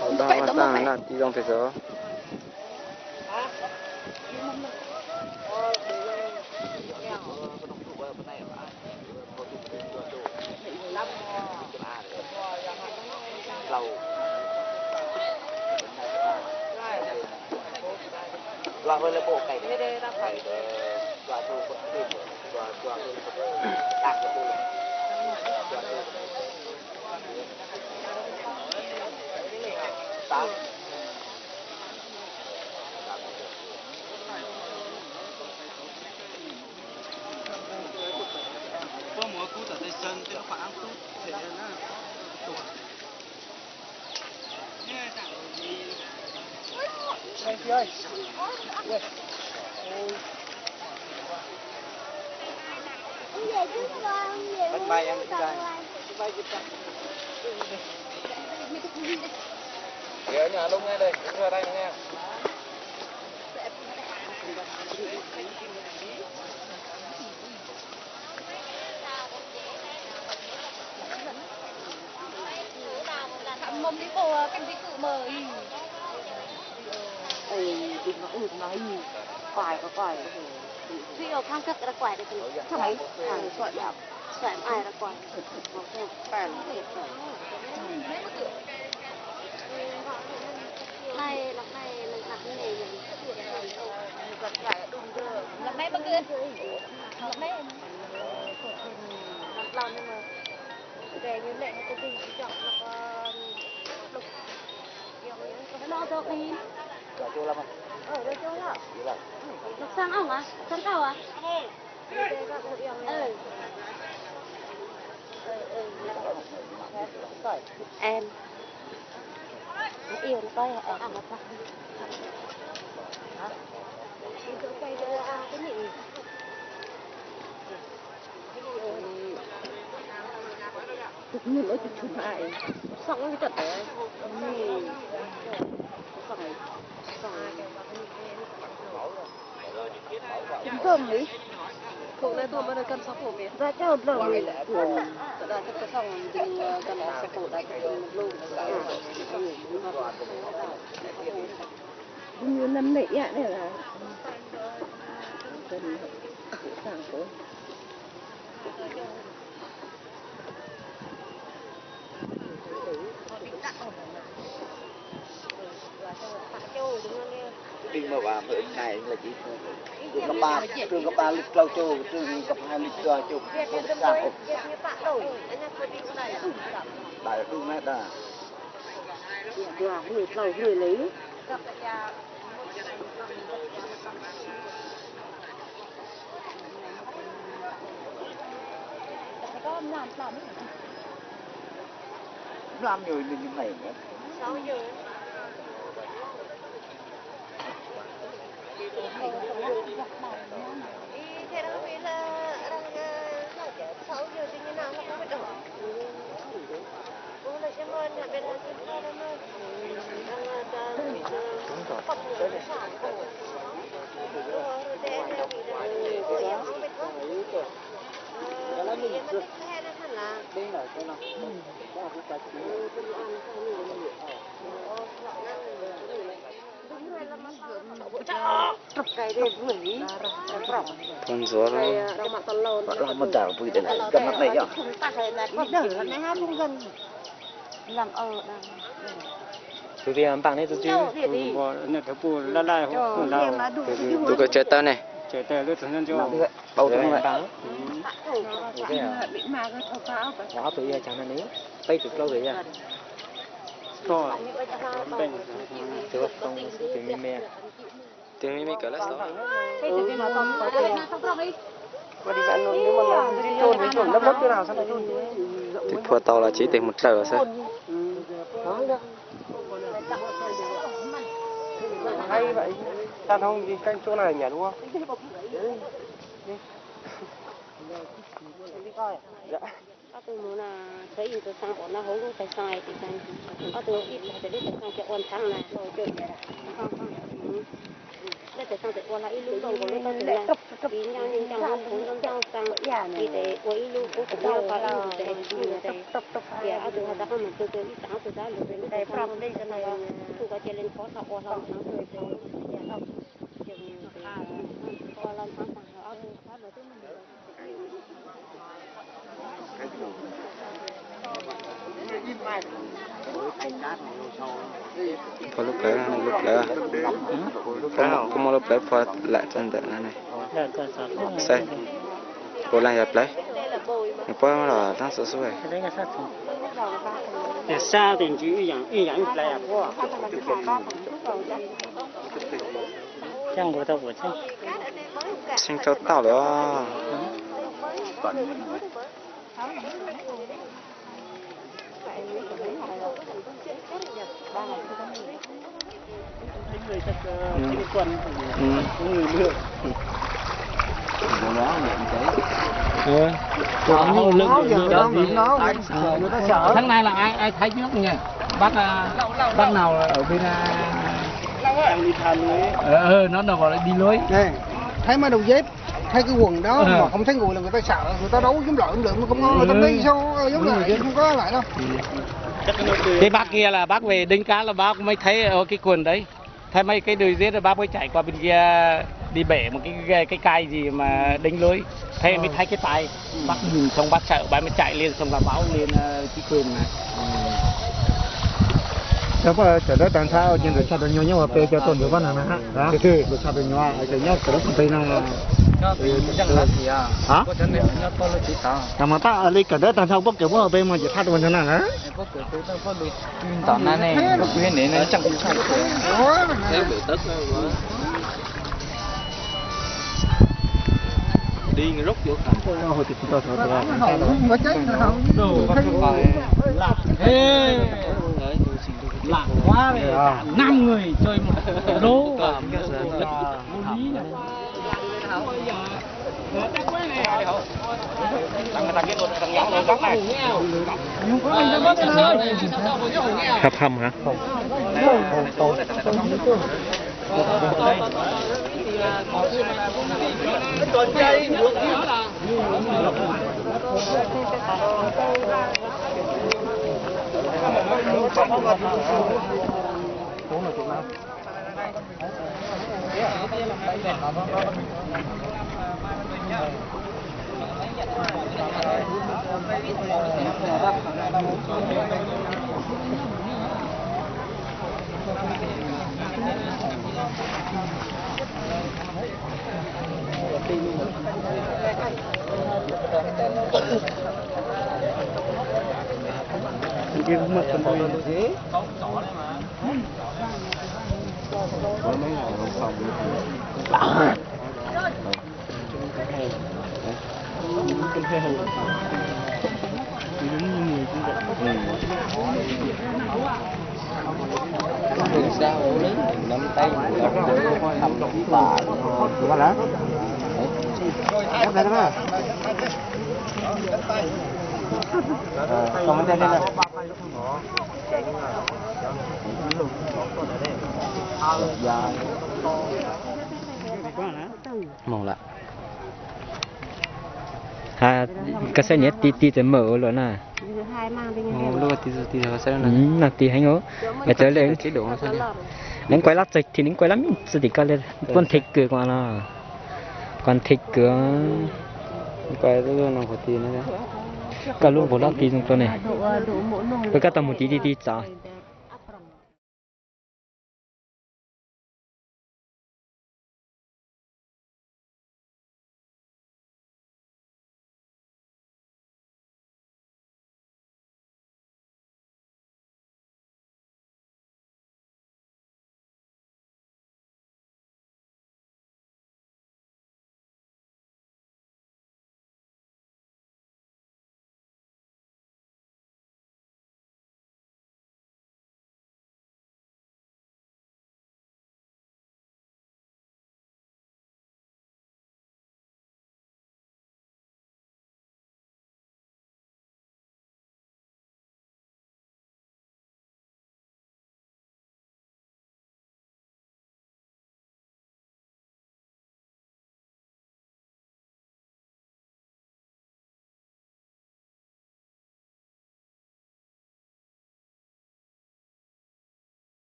Hauv dag mas tag laj tib zoo pes xwb. Nws xaj ong a, xaj nkauj a? Em, em, Ntog li, thaum no tuaj mas nws kab xab pum pem, nrog coj dlaug li, tawm da coj peb xoj nti kab xab pum da coj peb lub. Nam mem ib yam ne las. Dij mas vas hwm nai lawm ib, rau koj pab lwm dlaug caug, rau koj pab lwm dlaug caug, pab lwm dlaug caug. Dai dub na da. Dua hwj dlaug hwj li. Mlam yus nws nws neeg na. Thaum ntxuav los muab dag pw tes na, koj mab me yom. Tus twg npaj ne, tus twg? Tus koj tsaws taw ne. Tau tus npaj. Ob tug yog cas no ne, peb tus plaub tus yog. Tus me me. Tus phua tau los tsis tes mus dlawm xwb. Ob tug mus no, txhua ib tug xaa pom no hauv lub tais xaa, ob tug ib tug lub tais xaa ces ua nthab na, lub tais xaa ces ua hlo ib lub nkaus lub taub tes na, ib nyob ib nyob hauv kuv nyob nyob xaa, ib tes ua ib lub kuv tus nyob ko ib lub tes ib lub tes, ces ob tug ho rov qab mus tu tu ib tag ob tug xab lus tes lub tais xaa, tus ko cia li nthov hlo ua hlo nthab, ua hlo nthab tag ob tug. Thov lub plawv, lub plawv. Kuv muaj lub plawv phua lam txog ntawm no ne. Saib, puas leej yog plawv, nws puab los tag xub xub. Tseeb tau tauj lawm os. Tháng này là ai ai Thái trước nhỉ? Bác à, bác nào ở bên à, ờ, ờ, nó nó gọi là đi lối. Này, thấy mấy đầu dép, thấy cái quần đó mà không thấy người là người ta sợ, người ta đâu có dám lợm lượm công an mà trong đây sao, ờ, dám lợm không có lại đâu. Thế bác kia là bác về đánh cá là bác mới thấy ờ, cái quần đấy. Thấy mấy cái đôi dép đó bác mới chạy qua bên kia đi bẻ một cái cái cây gì mà đánh lưới. Thế mới thấy cái tay. Bác nhìn xong bác sợ bác mới chạy lên xong là báo lên ờ, chính quyền mà. Cov poj cov dawb tag nrho ces nkawd tshaj tau nyuag nyob ua peb cov tuaj ntawd pab no na. Nkawd tshaj tau nyuag ces nyob cov lub peb no. Hả? Cov mas tab li cov dawb tag nrho poj cov poj peb mas ces tshaj tau ua ntawd na. Lạ quá, năm người chơi một lố. Khắp hâm hả? Moog lawm. Ha, koj saib nyiam ti ti txawm mawm ua luaj na. Nag ti heev os. Lawv quay lab txawg thi lawv quay lab me ntsis tim koj li, puab nthe kawg ko no. Koj nthe kawg. Koj lub npawg lab ti zoo rau ne. Koj tau mus tiv ti ti txav.